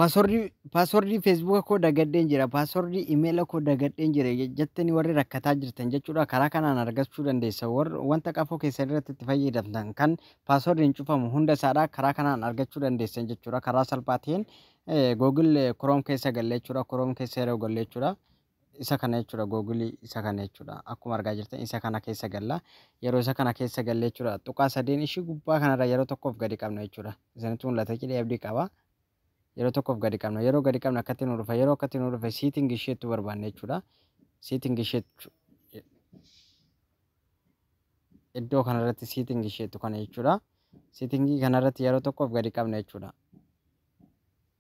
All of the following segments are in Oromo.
Passwordii Facebooka koo dagadheen jira, passwordii emaila koo dagadheen jira jettanii warri rakkataa jirtan jechuudha. Karaa kanaan argachuu dandeessa. Wanta qafoo keessan irratti itti fayyadamtan kan passwordiin cufamu hunda isaadha karaa kanaan argachuu dandeessan jechuudha. Karaa salphaa ta'een Google Chrome keessa galle jechuudha. Chrome keessa yeroo galle jechuudha. Isa kana jechuudha, Google isa kana jechuudha. Akkuma argaa jirtan isa kana keessa galla. Yeroo isa kana keessa galle jechuudha. Tuqaa sadeen ishii gubbaa kanarra yeroo tokkoof gadi qabna jechuudha. Isinitti mul'ata jedhee abdii qaba. Yeroo tokkoof gadi qabna. Yeroo gadi qabna akkatti nu dhufa. Yeroo akkatti nu dhufe setting isheettu barbaanne jechuudha. Setting isheettu iddoo kanarratti setting isheettu kana jechuudha. Settingii kanarratti yeroo tokkoof gadi qabna jechuudha.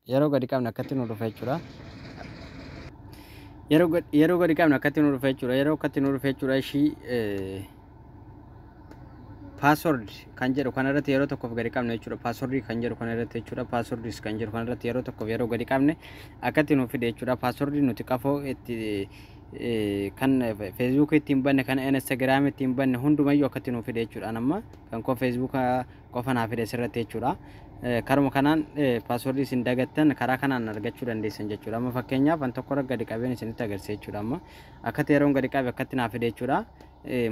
Yeroo gadi qabna akkatti nu dhufa jechuudha. Yeroo gadi qabna akkatti nu dhufa jechuudha. Yeroo akkatti nu dhufa jechuudha ishii password kan jedhu kanarratti yeroo tokkoof gadi qabna jechuudha. Password kan jedhu kanarratti jechuudha. Passwords kan jedhu kanarratti yeroo tokkoof yeroo gadi qabne akkatti nu fide jechuudha. Password nuti qafoo itti kan Facebook ittiin banne, kan Instagram ittiin banne hundumayyuu akkatti nu fide jechuudha. Amma kan koo Facebook qofa naa fide asirratti jechuudha. Karuma kanaan passwordii isin dagattan karaa kanaan argachuu dandeessan jechuudha. Amma fakkeenyaaf an tokko gadi qabeen isinitti agarsiisa jechuudha. Amma akkatti yeroon gadi qabe akkatti naa fide jechuudha.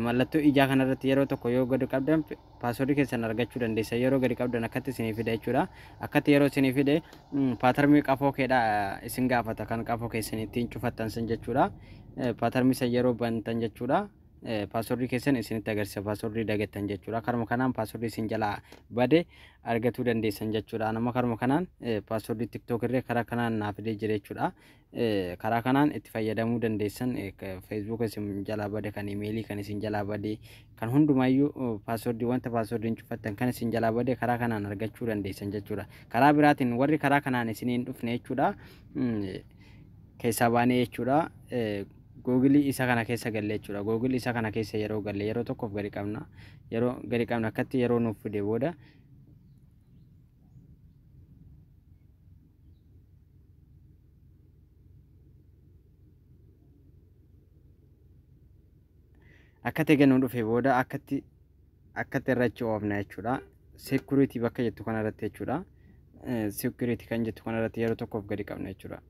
Mallattoo ijaa kanarratti yeroo tokko yoo gadi qabdan passwordii keessan argachuu dandeessan. Yeroo gadi qabdan akkatti isinii fide jechuudha. Akkatti yeroo isinii fide patternii qafoo keedha isin gaafata, kan qafoo keessan ittiin cufattan san jechuudha. Patternii san yeroo bantan jechuudha. Passwordii keessan isinitti agarsiisa, passwordii dagattan jechuudha. Karuma kanaan passwordii isin jalaa bade argachuu dandeessan jechuudha. Nama karuma kanaan passwordii TikTok illee karaa kanaan naaf fidee jira jechuudha. Karaa kanaan itti fayyadamuu dandeessan. Facebook isin jalaa bade, kan emailii kan isin jalaa bade, kan hundumayyuu passwordii wanta passwordiin cufattan kan isin jalaa bade karaa kanaan argachuu dandeessan jechuudha. Karaa biraatiin warri karaa kanaan isiniin dhufne jechuudha. Keessaa baanee jechuudha. Google isa kana keessa galle jechuudha. Google isa kana keessa yeroo galle yeroo tokkoof gadi qabna. Yeroo gadi qabna akkatti yeroo nuuf fide booda akkatti eega nu dhufe booda akkatti irratti oofna jechuudha. Security bakka jettu kanarratti jechuudha. Security kan jettu kanarratti yeroo tokkoof gadi qabna jechuudha.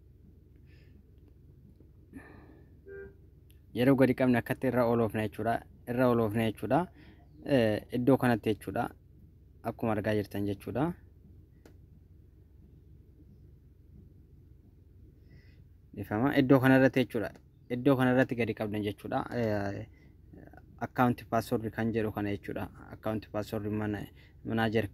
Yeroo gadi qabne akkatti irra oloofna jechuudha. Irra oloofna jechuudha. Iddoo kanatti jechuudha. Akkuma argaa jirtan jechuudha. Ifama iddoo kanarratti jechuudha. Iddoo kanarratti gadi qabdan jechuudha. Account password kan jedhu kana jechuudha. Account password manager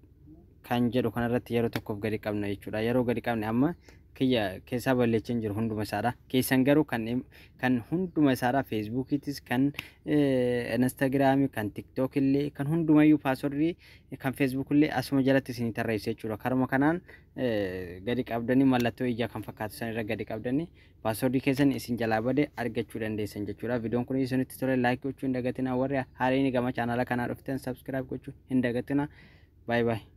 kan jedhu kanarratti yeroo tokkoof gadi qabna jechuudha. Yeroo gadi qabne amma kiyya keessaa balleessee jiru hunduma isaadha. Keessan garuu kan hunduma isaadha. Facebookiitis, kan Instagramii, kan TikTok illee, kan hundumayyuu passwordii kan Facebook illee asuma jalatti isinii tarreessa jechuudha. Karuma kanaan gadi qabdanii mallattoo ijaa kan fakkaatu san irra gadi qabdanii passwordii keessan isin jalaa bade argachuu dandeessan jechuudha. Viidiyoon kun isinitti tole like gochuu hin dagatinaa. Warri haareen gama chaanala kanaa dhuftan subscribe gochuu hin dagatinaa. Bye bye.